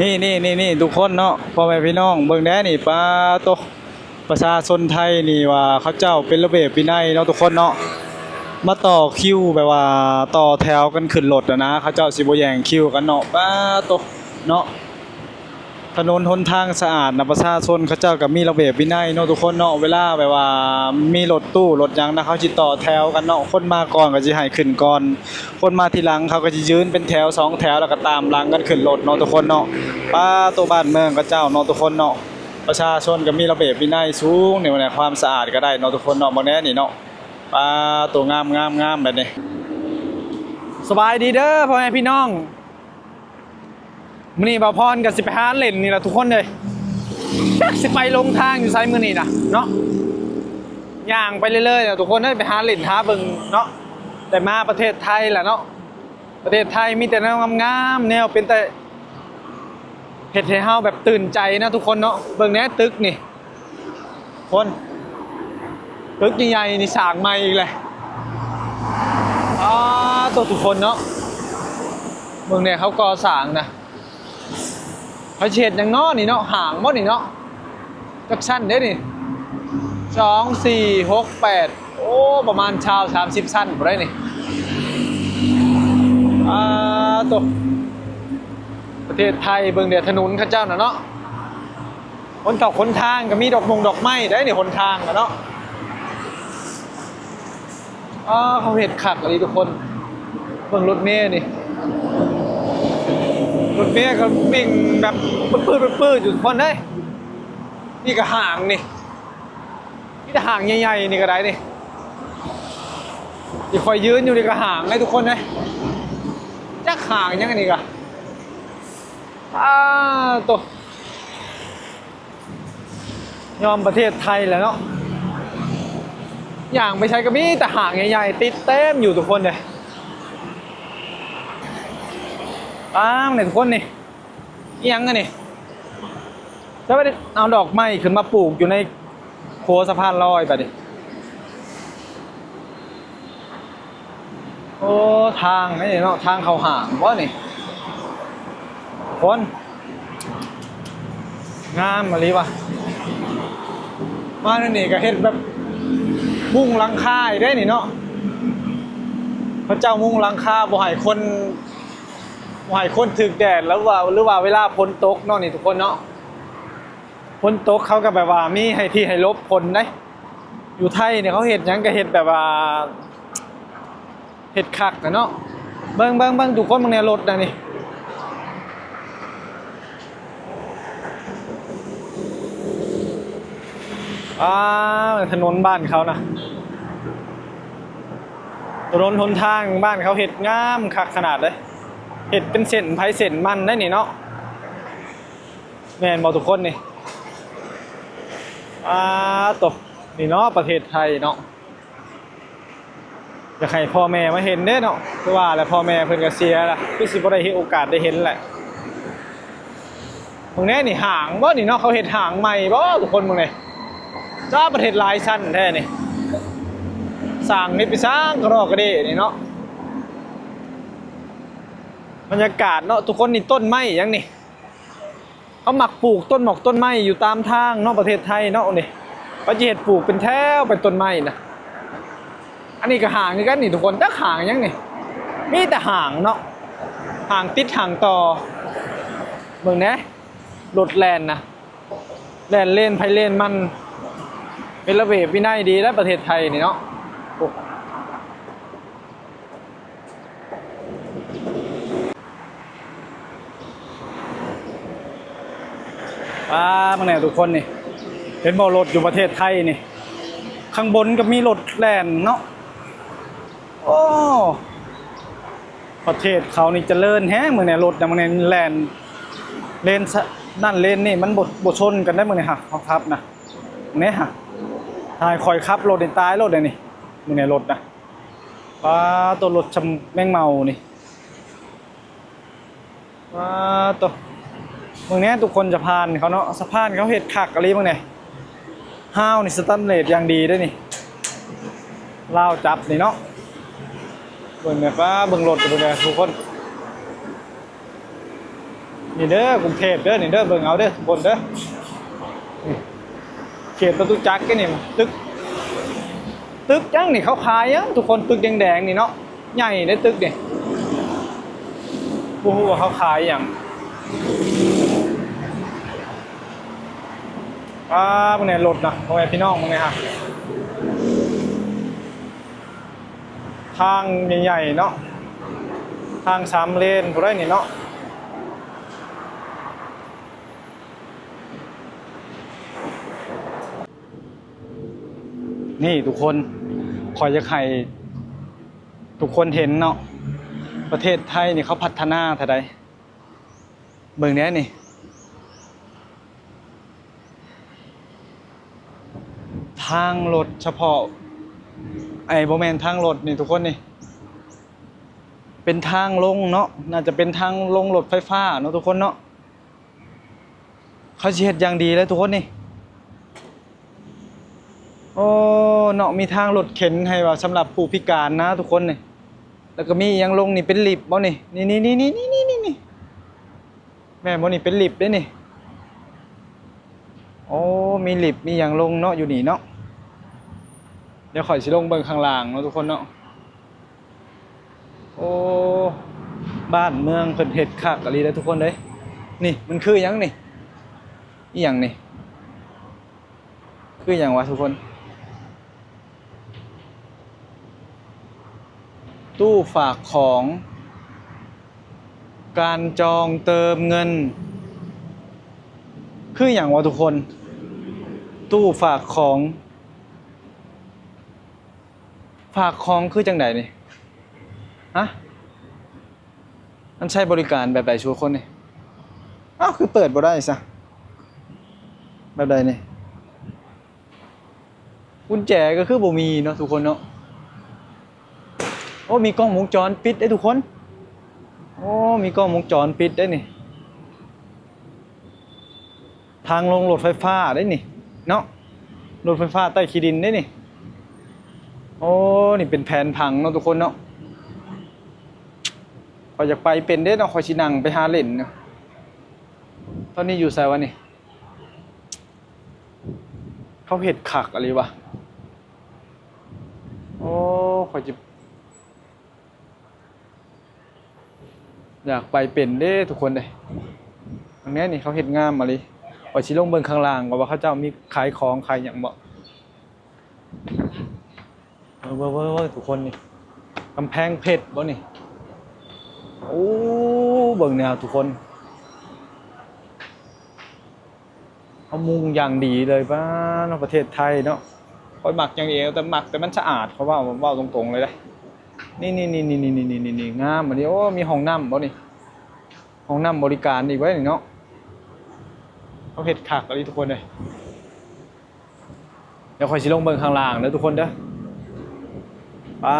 ນີ້ໆໆໆ ທຸກຄົນເນາະ ພໍ່ແມ່ພີ່ນ້ອງ ເບິ່ງແດ່ນີ້ ປາໂຕ ປະຊາຊົນໄທນີ້ວ່າເຂົາເຈົ້າເປັນລະບຽບວິໄນເນາະ ທຸກຄົນເນາະ ມາຕໍ່ຄິວແບບວ່າຕໍ່ແຖວກັນຂຶ້ນລົດນະ ເຂົາເຈົ້າຊິບໍ່ແຍ່ງຄິວກັນເນາະ ປາໂຕ ເນາະ. ຖະໜົນຫົນທາງສະອາດນະ ປະຊາຊົນເຂົາເຈົ້າກໍມີລະບຽບວິໄນເນາະ ທຸກຄົນເນາະ ເວລາແບບວ່າມີລົດຕູ້ລົດຫຍັງນະ ເຂົາຊິຕໍ່ແຖວກັນເນາະ ຄົນມາກ່ອນກໍຊິໃຫ້ຂຶ້ນກ່ອນ ຄົນມາທີຫຼັງເຂົາກໍຊິຢືນເປັນແຖວສອງແຖວ ແລ້ວກໍຕາມຫຼັງກັນຂຶ້ນລົດເນາະ ທຸກຄົນເນາະ. ປາໂຕ ບ້ານເມືອງເຂົາເຈົ້າເນາະ ທຸກຄົນເນາະ ປະຊາຊົນກໍມີລະບຽບວິໄນສູງນີ້ ຄວາມສະອາດກໍໄດ້ເນາະ ທຸກຄົນເນາະ ເບິ່ງແດ່ນີ້ເນາະ ປາໂຕ ງາມໆໆ ແບບນີ້. ສະບາຍດີເດີພໍ່ແມ່ພີ່ນ້ອງ. ມື້ນີ້ບ່າວພອນກໍຊິໄປຫາຫຼິ້ນນີ້ລະທຸກຄົນເອີຍ ຈັກຊິໄປຫຼົງທາງຢູ່ໃສມື້ນີ້ນະເນາະ ຍ່າງໄປເລື້ອຍໆນະທຸກຄົນເອີຍ ໄປຫາຫຼິ້ນຫາເບິ່ງເນາະ ໄດ້ມາປະເທດໄທລະເນາະ ປະເທດໄທມີແຕ່ແນວງາມໆ ແນວເປັນຕາເຮັດໃຫ້ເຮົາແບບຕື່ນໃຈນະທຸກຄົນເນາະ ເບິ່ງແດ່ຕຶກນີ້ ຄົນ ຕຶກໃຫຍ່ໆນີ້ສ້າງໃໝ່ອີກແຫຼະ ອ້າໂຕ ທຸກຄົນເນາະ ເບິ່ງແດ່ເຂົາກໍ່ສ້າງນະ ເຂົາຊິເຮັດຫຍັງເນາະນີ້ເນາະ ຫ້າງບໍ່ນີ້ເນາະ ຈັກຊັ້ນເດ້ນີ້ ສອງ ສີ່ ຫົກ ແປດ ໂອ້ ປະມານຊາວ ສາມສິບຊັ້ນພຸ້ນໃດ໋ນີ້ ອ້າໂຕ ປະເທດໄທ ເບິ່ງແດ່ຖະໜົນເຂົາເຈົ້ານະເນາະ. ຄົນເຂົ້າຄົນທາງກໍມີດອກມົງດອກໄມ້ໄດ໋ນີ້ ຫົນທາງນະເນາະ ອ້າ ເຂົາເຮັດຄັກອີ່ຫຼີທຸກຄົນ ເບິ່ງລົດເມນີ້ ລົດເມກໍວິ່ງແບບປືດໆໆຢູ່ທຸກຄົນເອີຍ ນີ້ກໍຫ້າງນີ້ ມີແຕ່ຫ້າງໃຫຍ່ໆນີ້ກໍໄດ້ນີ້ ທີ່ຂ້ອຍຢືນຢູ່ນີ້ກໍຫ້າງໃດ໋ທຸກຄົນເອີຍ ຈັກຫ້າງຫຍັງອັນນີ້ກະ ອ້າໂຕ ຍອມປະເທດໄທແຫຼະເນາະ ຍ່າງໄປໃສກໍມີແຕ່ຫ້າງໃຫຍ່ໆ ຕິດເຕັມຢູ່ທຸກຄົນເດ້ ຕາມນີ້ທຸກຄົນນີ້ ອີ່ຫຍັງອັນນີ້ ຈະໄປເອົາດອກໄມ້ຂຶ້ນມາປູກຢູ່ໃນຂົວສະພານລອຍບາດນີ້. ໂອ້ ທາງນີ້ເນາະ ທາງເຂົ້າຫ້າງບໍ່ນີ້ ຄົນ ງາມອີ່ຫຼີວ່າ ມາແນວນີ້ກໍເຮັດແບບມຸງຫຼັງຄາອີກເດ້ນີ້ເນາະ ເຂົາເຈົ້າມຸງຫຼັງຄາບໍ່ໃຫ້ຄົນ ບໍ່ໃຫ້ຄົນຖືກແດດ ຫຼືວ່າ ຫຼືວ່າເວລາຝົນຕົກເນາະນີ້ທຸກຄົນເນາະ ຝົນຕົກເຂົາກໍແບບວ່າມີໃຫ້ທີ່ໃຫ້ຫຼົບຝົນເດ້ ຢູ່ໄທນີ້ເຂົາເຮັດຫຍັງກໍເຮັດແບບວ່າ ເຮັດຄັກແຫຼະເນາະ ເບິ່ງ ເບິ່ງ ເບິ່ງ ທຸກຄົນເບິ່ງແດ່ລົດນະນີ້ ອ້າ ຖະໜົນບ້ານເຂົານະ ຖະໜົນຫົນທາງບ້ານເຂົາເຮັດງາມຄັກຂະໜາດເດ້ ເຮັດເປັນເສັ້ນໃຜເສັ້ນມັນໄດ໋ນີ້ເນາະ. ແມ່ນບໍ່ທຸກຄົນນີ້ ອ້າໂຕ ນີ້ເນາະ ປະເທດໄທເນາະ ຢາກໃຫ້ພໍ່ແມ່ມາເຫັນເດ້ເນາະ ຄືວ່າແຫຼະ ພໍ່ແມ່ເພິ່ນກະເສຍລະ ຄືຊິບໍ່ໄດ້ເຫັນ ໂອກາດໄດ້ເຫັນແຫຼະ ເບິ່ງແດ່ນີ້ ຫ້າງບໍ່ນີ້ເນາະ ເຂົາເຮັດຫ້າງໃໝ່ບໍ່ທຸກຄົນ ເບິ່ງແດ່ ຈ້າ ປະເທດຫຼາຍຊັ້ນແທ້ນີ້ ສ້າງເຮັດໄປສ້າງກະຣອກກະເດນີ້ເນາະ ບັນຍາກາດເນາະ ທຸກຄົນນີ້ ຕົ້ນໄມ້ຫຍັງນີ້ ເຂົາມັກປູກຕົ້ນໝອກຕົ້ນໄມ້ຢູ່ຕາມທາງເນາະ ປະເທດໄທເນາະນີ້ ເຂົາຈະເຮັດປູກເປັນແຖວເປັນຕົ້ນໄມ້ນະ ອັນນີ້ກໍຫ້າງຄືກັນນີ້ທຸກຄົນ ຈັກຫ້າງຫຍັງນີ້ ມີແຕ່ຫ້າງເນາະ ຫ້າງຕິດຫ້າງຕໍ່ ເບິ່ງແດ່ ລົດແລ່ນນະ ແລ່ນເລນໃຜເລນມັນ ເປັນລະບຽບວິໄນດີແລ້ວປະເທດໄທນີ້ເນາະ. ປ້າ ເບິ່ງແດ່ທຸກຄົນນີ້ ເຫັນບໍ່ ລົດຢູ່ປະເທດໄທນີ້ ຂ້າງບົນກໍມີລົດແລ່ນເນາະ ໂອ້ ປະເທດເຂົານີ້ຈະເລີນແຮງ ເບິ່ງແດ່ ລົດນະ ເບິ່ງແດ່ ແລ່ນເລນນັ້ນເລນນີ້ ມັນບໍ່ ບໍ່ຊົນກັນໄດ໋ ເບິ່ງແດ່ ເຮົາຂັບນະ ເບິ່ງແດ່ ຖ້າໃຫ້ຂ້ອຍຂັບລົດນີ້ຕາຍໂລດເດນີ້ ເບິ່ງແດ່ ລົດນະ. ປ້າໂຕ ລົດຊຳແມງເໝົານີ້ ປ້າໂຕ ເບິ່ງແດ່ທຸກຄົນ ສະພານເຂົາເນາະ ສະພານເຂົາເຮັດຄັກອີ່ຫຼີ ເບິ່ງແດ່ ຮາວນີ້ສະແຕນເລດຢ່າງດີເດ້ນີ້ ລາວຈັບນີ້ເນາະ ເບິ່ງແດ່ ປ້າ ເບິ່ງລົດ ເບິ່ງແດ່ທຸກຄົນ. ນີ້ເດີ ກຸງເທບເດີ ນີ້ເດີ ເບິ່ງເອົາເດີທຸກຄົນເດີ ນີ້ເຂດຈະຕຸຈັກນີ້ ຕຶກ ຕຶກຫຍັງນີ້ ເຂົາຂາຍຫຍັງທຸກຄົນ? ຕຶກແດງໆນີ້ເນາະ ໃຫຍ່ເດ້ຕຶກນີ້ ບໍ່ຮູ້ວ່າເຂົາຂາຍຫຍັງ. ອ່າ ເບິ່ງແດ່ລົດນະ ພໍ່ແມ່ພີ່ນ້ອງ ເບິ່ງແດ່ຮະ ທາງໃຫຍ່ໆເນາະ ທາງສາມເລນພຸ້ນໃດນີ້ເນາະ. ນີ້ທຸກຄົນ ຂ້ອຍຢາກໃຫ້ທຸກຄົນເຫັນເນາະ ປະເທດໄທນີ້ເຂົາພັດທະນາເທົ່າໃດ. ເບິ່ງແດ່ນີ້ ທາງລົດສະເພາະ ໄອ້ ບໍ່ແມ່ນທາງລົດນີ້ທຸກຄົນນີ້ ເປັນທາງລົງເນາະ ໜ້າຈະເປັນທາງລົງລົດໄຟຟ້າເນາະທຸກຄົນເນາະ. ເຂົາຊິເຮັດຢ່າງດີເລີຍທຸກຄົນນີ້. ໂອ້ ເນາະ ມີທາງລົດເຂັນໃຫ້ວ່າສຳລັບຜູ້ພິການນະທຸກຄົນນີ້ ແລ້ວກໍມີຫຍັງລົງນີ້ ເປັນລິບບໍ່ນີ້? ນີ້ໆໆ ແມ່ນບໍ່ນີ້? ເປັນລິບເດ້ນີ້. ໂອ້ ມີລິບມີຫຍັງລົງເນາະ ຢູ່ນີ້ເນາະ. ດຽວຂ້ອຍຊິລົງເບິ່ງຂ້າງລ່າງເນາະທຸກຄົນເນາະ. ໂອ້ ບ້ານເມືອງເພິ່ນເຮັດຄັກອີ່ຫຼີເດ້ທຸກຄົນເດ້. ນີ້ມັນຄືຫຍັງນີ້? ອີ່ຫຍັງນີ້? ຄືຫຍັງວະທຸກຄົນ? ຕູ້ຝາກຂອງ ການຈອງເຕີມເງິນ ຄືຫຍັງວະທຸກຄົນ? ຕູ້ຝາກຂອງ ຝາກຂອງຄືຈັ່ງໃດນີ້? ຮະ? ມັນໃຊ້ບໍລິການແບບໃດສູ່ຄົນນີ້? ອ້າວ ຄືເປີດບໍ່ໄດ້ຊະ? ແບບໃດນີ້? ກຸນແຈກໍຄືບໍ່ມີເນາະທຸກຄົນເນາະ. ໂອ້ ມີກ້ອງວົງຈອນປິດເດ້ທຸກຄົນ. ໂອ້ ມີກ້ອງວົງຈອນປິດເດ້ນີ້. ທາງລົງລົດໄຟຟ້າເດ້ນີ້ເນາະ, ລົດໄຟຟ້າໃຕ້ຂີ້ດິນເດ້ນີ້. ໂອ້ ນີ້ເປັນແຜນຜັງເນາະທຸກຄົນເນາະ. ຂ້ອຍຢາກໄປເປັນເດ້ເນາະ, ຂ້ອຍຊິນັ່ງໄປຫາຫຼິ້ນເນາະ. ຕອນນີ້ຢູ່ໃສວະນີ້? ເຂົາເຮັດຄັກອີ່ຫຼີວະ. ໂອ້ ຂ້ອຍຈະ ຢາກໄປເປັນເດ້ທຸກຄົນເດ້. ອັນນີ້ນີ້ເຂົາເຮັດງາມອີ່ຫຼີ. ຂ້ອຍຊິລົງເບິ່ງຂ້າງລ່າງກ່ອນວ່າເຂົາເຈົ້າມີຂາຍຂອງຂາຍຫຍັງບໍ່. ເບິ່ງໆໆ ທຸກຄົນນີ້ ກຳແພງເພັດບໍ່ນີ້? ໂອ້ ເບິ່ງແນວທຸກຄົນ. ເຂົາມຸງຢ່າງດີເລີຍ. ປ້າເນາະ ປະເທດໄທເນາະ. ຂ້ອຍມັກຢ່າງດຽວ ແຕ່ມັກແຕ່ມັນສະອາດ, ຂ້ອຍເວົ້າ ເວົ້າຕົງໆເລີຍເດ້. ນີ້ໆໆ ງາມອີ່ຫຼີ. ໂອ້ ມີຫ້ອງນ້ຳບໍ່ນີ້? ຫ້ອງນ້ຳບໍລິການອີກໄວ້ນີ້ເນາະ. ເຂົາເຮັດຄັກອີ່ຫຼີທຸກຄົນເອີຍ. ດຽວຂ້ອຍຊິລົງເບິ່ງຂ້າງລ່າງເດີທຸກຄົນເດີ. ປ້າ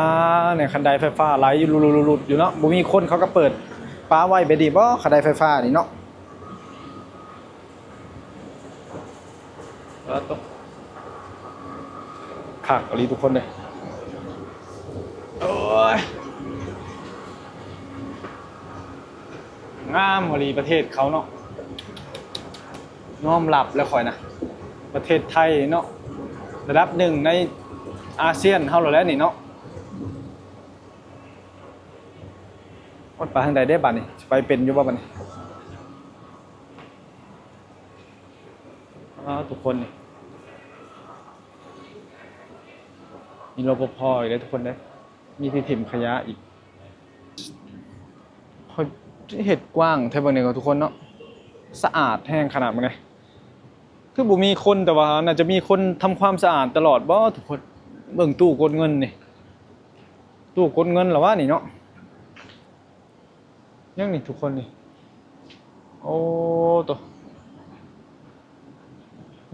ນີ້ຄັນໄດໄຟຟ້າໄຫຼຢູ່ຫຼຸດໆຢູ່ເນາະ. ບໍ່ມີຄົນເຂົາກໍເປີດປະໄວ້ແບບນີ້ບໍ ຄັນໄດໄຟຟ້ານີ້ເນາະ. ເອີ ຕົກ ຄັກອີ່ຫຼີທຸກຄົນເດີ. ໂອ້ຍ ງາມອີ່ຫຼີປະເທດເຂົາເນາະ. ຍອມຮັບແລ້ວຂ້ອຍນະ ປະເທດໄທເນາະ ລະດັບໜຶ່ງໃນອາຊຽນເຮົາແລ້ວແຫຼະນີ້ເນາະ. ໂອ້ຍ ໄປທາງໃດເດ້ບາດນີ້? ຊິໄປເປັນຢູ່ບໍ່ບາດນີ້? ອ້າວ ທຸກຄົນນີ້ ມີ ລປພ ອີກເດ້ທຸກຄົນເດ້. ມີທີ່ຖິ້ມຂະຫຍະອີກ. ເຂົາເຮັດກວ້າງແທ້ເບິ່ງນີ້ກໍທຸກຄົນເນາະ. ສະອາດແຮງຂະໜາດເບິ່ງນີ້. ຄືບໍ່ມີຄົນ, ແຕ່ວ່າໜ້າຈະມີຄົນທຳຄວາມສະອາດຕະຫຼອດບໍທຸກຄົນ? ເບິ່ງຕູ້ກົດເງິນນີ້. ຕູ້ກົດເງິນລະວະນີ້ເນາະ. ຍັງນີ້ທຸກຄົນນີ້. ໂອ້ໂຕ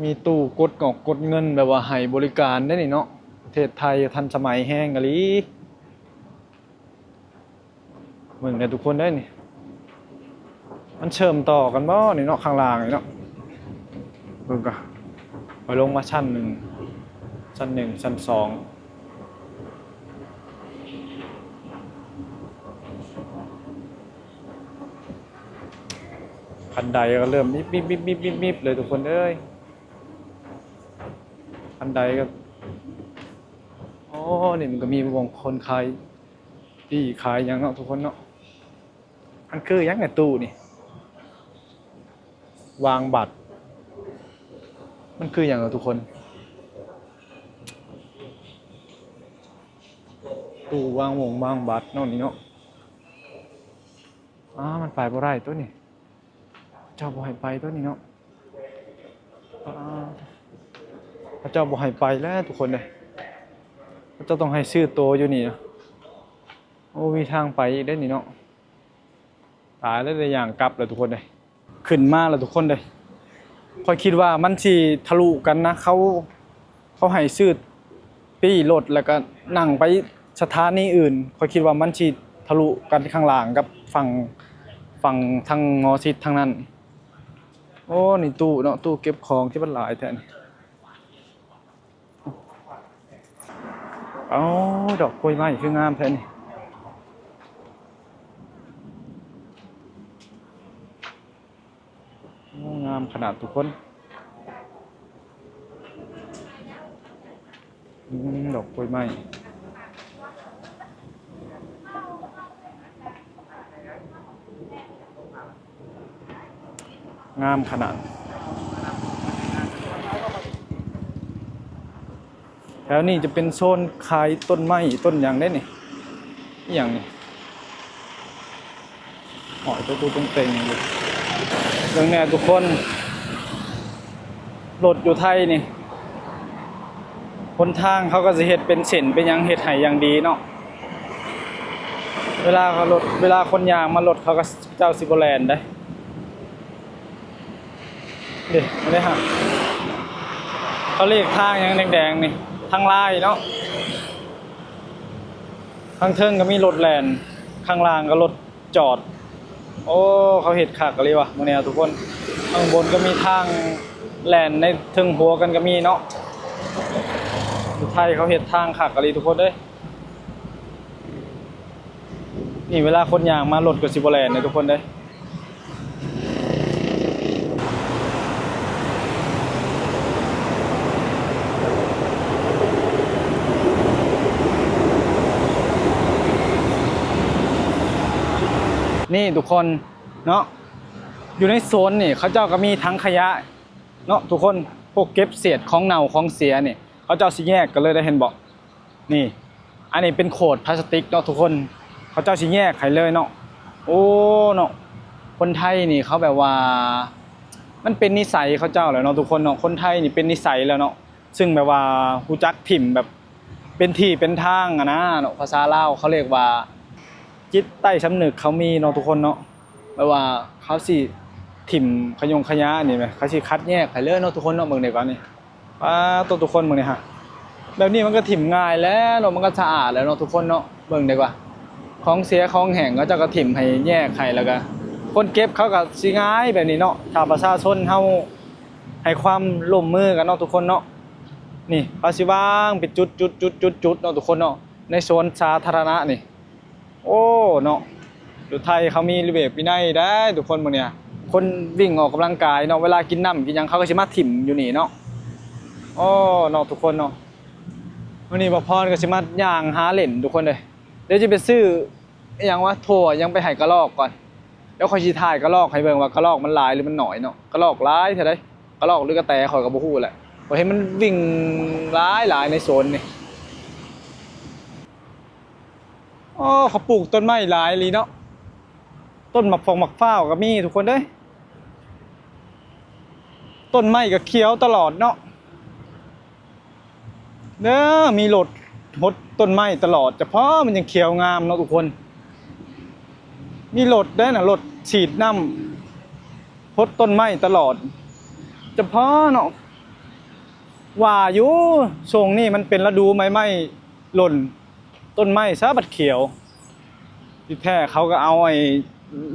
ມີຕູ້ກົດອອກກົດເງິນ ແບບວ່າໃຫ້ບໍລິການເດ້ນີ້ເນາະ. ປະເທດໄທທັນສະໄໝແຮງອີ່ຫຼີ. ເບິ່ງແດ່ທຸກຄົນເດ້ນີ້. ມັນເຊື່ອມຕໍ່ກັນບໍ່ນີ້ເນາະ ຂ້າງລ່າງນີ້ເນາະ. ເບິ່ງກ່ອນ ຂ້ອຍລົງມາຊັ້ນໜຶ່ງ ຊັ້ນໜຶ່ງ ຊັ້ນສອງ. ຄັນໄດກໍເລີ່ມມິບໆໆໆໆເລີຍທຸກຄົນເອີຍ. ຄັນໄດກໍ ໂອ້ ນີ້ມັນກໍມີບ່ອນຄົນຂາຍປີ້ຂາຍຫຍັງເນາະທຸກຄົນເນາະ. ມັນຄືຫຍັງແນ່ຕູ້ນີ້? ວາງບັດ ມັນຄືຫຍັງເນາະທຸກຄົນ? ຕູ້ວາງວົງວາງບັດເນາະນີ້ເນາະ. ອ້າ ມັນໄປບໍ່ໄດ້ຕົວນີ້ ເຂົາເຈົ້າບໍ່ໃຫ້ໄປຕົວນີ້ເນາະ. ອ້າ ເຂົາເຈົ້າບໍ່ໃຫ້ໄປແລ້ວທຸກຄົນເອີຍ. ເຂົາເຈົ້າຕ້ອງໃຫ້ຊື້ໂຕຢູ່ນີ້ນະ. ໂອ້ ມີທາງໄປອີກເດ້ນີ້ເນາະ. ຕາຍແລ້ວ ໄດ້ຍ່າງກັບແລ້ວທຸກຄົນເອີຍ. ຂຶ້ນມາແລ້ວທຸກຄົນເອີຍ. ຂ້ອຍຄິດວ່າມັນຊິທະລຸກັນນະ. ເຂົາ ເຂົາໃຫ້ຊື້ປີ້ລົດ ແລ້ວກໍນັ່ງໄປສະຖານີອື່ນ. ຂ້ອຍຄິດວ່າມັນຊິທະລຸກັນຂ້າງລ່າງກັບຝັ່ງ ຝັ່ງທາງໝໍຊິດທາງນັ້ນ. ໂອ້ ນີ້ຕູ້ເນາະ ຕູ້ເກັບຂອງທີ່ມັນຫຼາຍແທ້ນີ້. ເອົາ ດອກກ້ວຍໄມ້ຄືງາມແທ້ນີ້. ໂອ້ ງາມຂະໜາດທຸກຄົນ. ອືມ ດອກກ້ວຍໄມ້ ງາມຂະໜາດ. ແຖວນີ້ຈະເປັນໂຊນຂາຍຕົ້ນໄມ້ຕົ້ນຫຍັງເດ້ນີ້. ອີ່ຫຍັງນີ້? ຫອຍໂຕໆເຕັງໆຢູ່. ເບິ່ງແນ່ທຸກຄົນ ລົດຢູ່ໄທນີ້ ຫົນທາງເຂົາກໍຊິເຮັດເປັນເສັ້ນເປັນຫຍັງ ເຮັດໃຫ້ຢ່າງດີເນາະ. ເວລາເຂົາລົດ ເວລາຄົນຍ່າງມາ ລົດເຂົາກໍ ເຂົາເຈົ້າຊິບໍ່ແລ່ນເດ້. ເດ້ ອັນນີ້ຮະ ເຂົາລຽກທາງຫຍັງແດງໆນີ້? ທາງລາຍເນາະ. ທາງເທິງກໍມີລົດແລ່ນ ຂ້າງລ່າງກໍລົດຈອດ. ໂອ້ ເຂົາເຮັດຄັກອີ່ຫຼີວ່າມື້ນີ້ທຸກຄົນ. ຂ້າງບົນກໍມີທາງແລ່ນໃນເທິງຫົວກັນກໍມີເນາະ. ຢູ່ໄທເຂົາເຮັດທາງຄັກອີ່ຫຼີທຸກຄົນເອີຍ. ນີ້ເວລາຄົນຍ່າງມາ ລົດກໍຊິບໍ່ແລ່ນເດ້ທຸກຄົນເດ້. ນີ້ທຸກຄົນເນາະ ຢູ່ໃນໂຊນນີ້ເຂົາເຈົ້າກໍມີຖັງຂະຫຍະເນາະທຸກຄົນ. ພວກເກັບເສດຂອງເນົ່າຂອງເສຍນີ້ ເຂົາເຈົ້າຊິແຍກກັນເລີຍໄດ໋ ເຫັນບໍ່? ນີ້ ອັນນີ້ເປັນຂວດພລາສຕິກເນາະທຸກຄົນ ເຂົາເຈົ້າຊິແຍກໃຫ້ເລີຍເນາະ. ໂອ້ ເນາະ ຄົນໄທນີ້ເຂົາແບບວ່າ ມັນເປັນນິໄສເຂົາເຈົ້າແລ້ວເນາະທຸກຄົນເນາະ. ຄົນໄທນີ້ເປັນນິໄສແລ້ວເນາະ ຊຶ່ງແບບວ່າຮູ້ຈັກຖິ້ມແບບເປັນທີ່ເປັນທາງຫັ້ນນະເນາະ. ພາສາລາວເຂົາລຽກວ່າ ຈິດໃຕ້ສຳນຶກເຂົາມີເນາະທຸກຄົນເນາະ. ແບບວ່າເຂົາຊິຖິ້ມຂະຫຍົງຂະຫຍະນີ້ແມ ເຂົາຊິຄັດແຍກໃຫ້ເລີຍເນາະທຸກຄົນເນາະ. ເບິ່ງເດ້ກ່ອນນີ້ ປາໂຕ ທຸກຄົນເບິ່ງນີ້ຮະ ແບບນີ້ມັນກໍຖິ້ມງ່າຍແລ້ວເນາະ ມັນກໍສະອາດແລ້ວເນາະທຸກຄົນເນາະ. ເບິ່ງເດ້ວ່າ ຂອງເສຍຂອງແຫ້ງເຂົາເຈົ້າກໍຖິ້ມໃຫ້ແຍກໃຫ້ ແລ້ວກໍຄົນເກັບເຂົາກໍຊິງ່າຍແບບນີ້ເນາະ ຖ້າປະຊາຊົນເຮົາໃຫ້ຄວາມຮ່ວມມືກັນເນາະທຸກຄົນເນາະ. ນີ້ເຂົາຊິວາງເປັນຈຸດໆໆໆເນາະທຸກຄົນເນາະ ໃນສວນສາທາລະນະນີ້. ໂອ້ ເນາະ ຢູ່ໄທເຂົາມີລະບຽບວິໄນໄດ໋ທຸກຄົນ. ມື້ນີ້ຄົນວິ່ງອອກກຳລັງກາຍເນາະ ເວລາກິນນ້ຳກິນຫຍັງ ເຂົາກໍຊິມາຖິ້ມຢູ່ນີ້ເນາະ. ໂອ້ ເນາະ ທຸກຄົນເນາະ ມື້ນີ້ບ່າວພອນກໍຊິມາຍ່າງຫາເຫຼັ້ນທຸກຄົນເອີຍ. ດຽວຈະໄປຊື້ອີ່ຫຍັງວະ ຖົ່ວຫຍັງໄປໃຫ້ກະລອກກ່ອນ. ດຽວຂ້ອຍຊິຖ່າຍກະລອກໃຫ້ເບິ່ງວ່າກະລອກມັນຫຼາຍຫຼືມັນໜ້ອຍເນາະ. ກະລອກຫຼາຍເທົ່າໃດ ກະລອກຫຼືກະແຕຂ້ອຍກໍບໍ່ຮູ້ແຫຼະ ຂ້ອຍເຫັນມັນວິ່ງຫຼາຍໆໃນໂຊນນີ້. ໂອ້ ເຂົາປູກຕົ້ນໄມ້ຫຼາຍອີ່ຫຼີເນາະ ຕົ້ນໝາກຟອງໝາກຟ້າວກໍມີທຸກຄົນເອີຍ. ຕົ້ນໄມ້ກໍຂຽວຕະຫຼອດເນາະ ເດີ ມີລົດຫົດຕົ້ນໄມ້ຕະຫຼອດ ສະເພາະມັນຍັງຂຽວງາມເນາະທຸກຄົນ. ມີລົດເດ້ນະ ລົດສີດນ້ຳຫົດຕົ້ນໄມ້ຕະຫຼອດ ສະເພາະເນາະ. ວ່າຢູ່ ຊ່ວງນີ້ມັນເປັນລະດູໃບໄມ້ຫຼົ່ນ ຕົ້ນໄມ້ຊະບັດຂຽວ. ທີ່ແທ້ເຂົາກໍເອົາໄອ້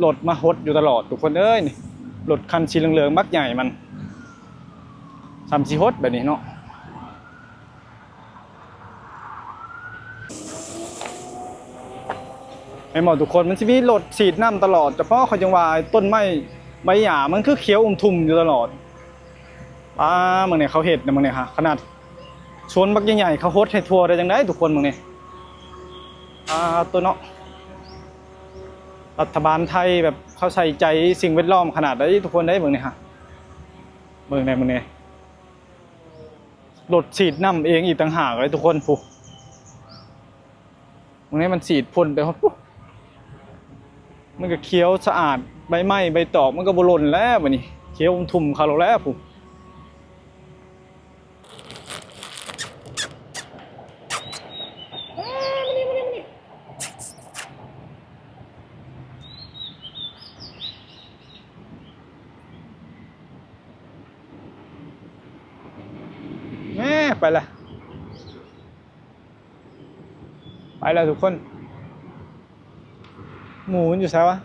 ລົດມາຫົດຢູ່ຕະຫຼອດທຸກຄົນເອີຍ. ນີ້ລົດຄັນສີເຫຼືອງໆບັກໃຫຍ່ມັນ ສ່ຳຊິຫົດແບບນີ້ເນາະ. ແມ່ນບໍ່ທຸກຄົນ? ມັນຊິມີລົດສີດນ້ຳຕະຫຼອດ ສະເພາະເຂົາຈັ່ງວ່າຕົ້ນໄມ້ ໃບຫຍ້າມັນຄືຂຽວອຸ່ມທຸ່ມຢູ່ຕະຫຼອດ. ປາ ເບິ່ງນີ້ເຂົາເຮັດນະ ເບິ່ງນີ້ຫາ ຂະໜາດສວນບັກໃຫຍ່ໆ ເຂົາຫົດໃຫ້ທົ່ວໄດ້ຈັ່ງໃດທຸກຄົນ ເບິ່ງນີ້. ປາ ໂຕເນາະ ລັດຖະບານໄທແບບເຂົາໃສ່ໃຈສິ່ງແວດລ້ອມຂະໜາດໃດທຸກຄົນເອີຍ ເບິ່ງນີ້ຫາ ເບິ່ງແດ່ ເບິ່ງແດ່. ລົດສີດນ້ຳເອງອີກຕ່າງຫາກເລີຍທຸກຄົນ ພຸ້ນ ເບິ່ງແດ່ ມັນສີດພົ່ນໄປຮອດ ພຸ້ນ ມັນກໍຂຽວສະອາດ ໃບໄມ້ໃບຕອກມັນກໍບໍ່ຫຼົ່ນແລ້ວ ບາດນີ້ຂຽວທຸ່ມເຂົາແລ້ວ ພຸ້ນ. ແມ່ ໄປລະ ໄປລະທຸກຄົນ. ໝູມັນຢູ່ໃສວະ?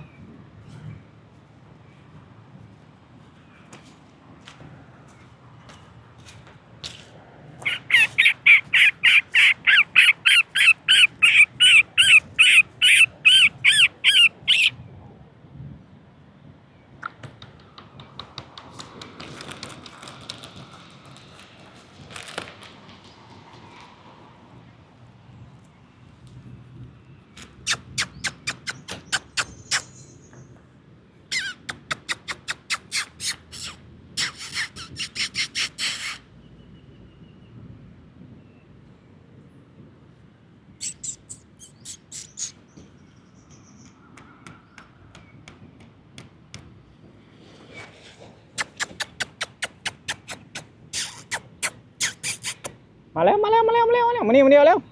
ມາແລ້ວ ມາແລ້ວ ມາແລ້ວ ມາແລ້ວ ມານີ້ ມານີ້ ມານີ້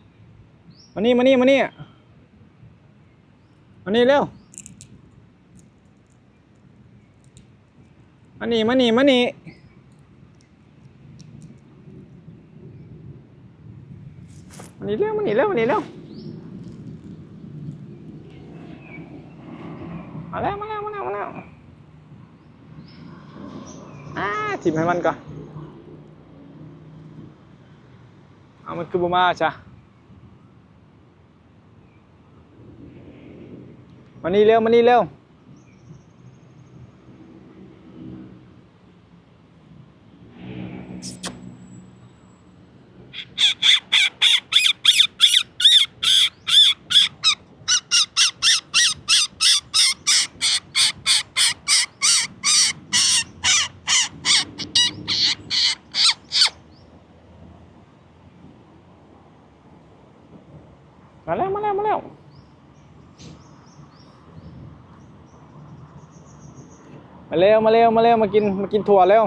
ມານີ້ ມານີ້ ມານີ້ ມານີ້ ມານີ້ເລັວ. ມານີ້ ມານີ້ ມານີ້ ມານີ້ເລັວ ມານີ້ເລັວ ມານີ້ເລັວ. ມາແລ້ວ ມາແລ້ວ ມາແລ້ວ ມາແລ້ວ. ອາ ຖິ້ມໃຫ້ມັນກ່ອນ. ເອົາ ມັນຄືບໍ່ມາຊະ? ມານີ້ເລັວ ມານີ້ເລັວ. ມາແລ້ວ ມາແລ້ວ ມາແລ້ວ ມາແລ້ວ ມາແລ້ວ ມາແລ້ວ ມາກິນ ມາກິນຖົ່ວແລ້ວ.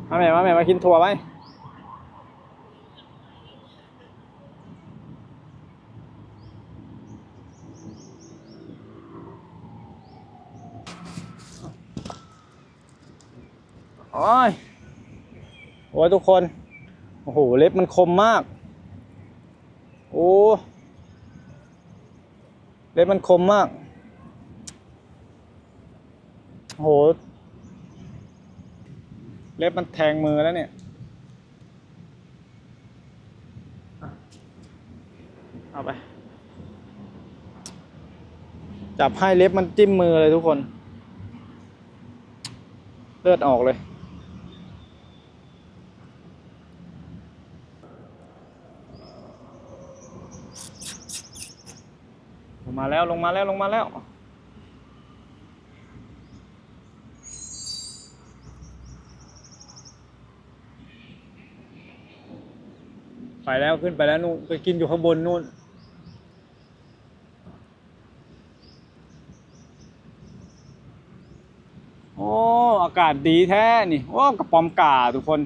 ມາແມ່ ມາແມ່ ມາກິນຖົ່ວໄວ້. ໂອ້ຍ ໂອ້ຍ ທຸກຄົນ ໂອ້ໂຫ ເລັບມັນຄົມມາກ ໂອ້ ເລັບມັນຄົມມາກ ໂອ້ໂຫ ເລັບມັນແທງມືແລ້ວນີ້. ເອົາໄປ ຈັບໃຫ້ເລັບມັນຈິ້ມມືເລີຍທຸກຄົນ ເລືອດອອກເລີຍ. ລົງມາແລ້ວ ລົງມາແລ້ວ ລົງມາແລ້ວ. ໄປແລ້ວ ຂຶ້ນໄປແລ້ວ ນູ້ນ ໄປກິນຢູ່ຂ້າງບົນນູ້ນ. ໂອ້ ອາກາດດີແທ້ນີ້ ໂອ້ ກະປອມກາທຸກຄົນ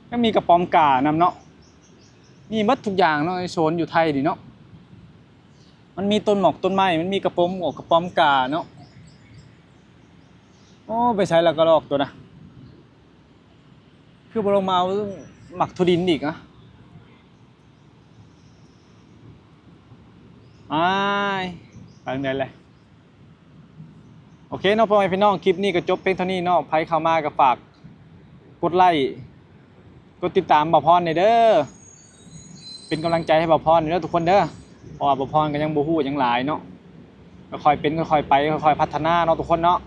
ຍັງມີກະປອມການຳເນາະ ມີໝົດທຸກຢ່າງເນາະ ໃນໂຊນຢູ່ໄທນີ້ເນາະ ມັນມີຕົ້ນໝອກຕົ້ນໄມ້ ມັນມີກະປອມ ໂອ້ ກະປອມກາເນາະ. ໂອ້ ໄປໃສລະກະລອກໂຕນະ? ຄືບໍ່ລົງມາເອົາໝາກຖົ່ວດິນອີກນະ? ອ້າຍ ໄປທາງໃດແຫຼະ? ໂອເຄເນາະ ພໍ່ແມ່ພີ່ນ້ອງ ຄລິບນີ້ກໍຈົບພຽງເທົ່ານີ້ເນາະ. ໃຜເຂົ້າມາກໍຝາກກົດໄລ້ ກົດຕິດຕາມບ່າວພອນແດ່ເດີ ເປັນກຳລັງໃຈໃຫ້ບ່າວພອນເດີທຸກຄົນເດີ ເພາະວ່າບ່າວພອນກໍຍັງບໍ່ຮູ້ຫຍັງຫຼາຍເນາະ. ຄ່ອຍໆເປັນຄ່ອຍໆໄປ ຄ່ອຍໆພັດທະນາເນາະທຸກຄົນເນາະ.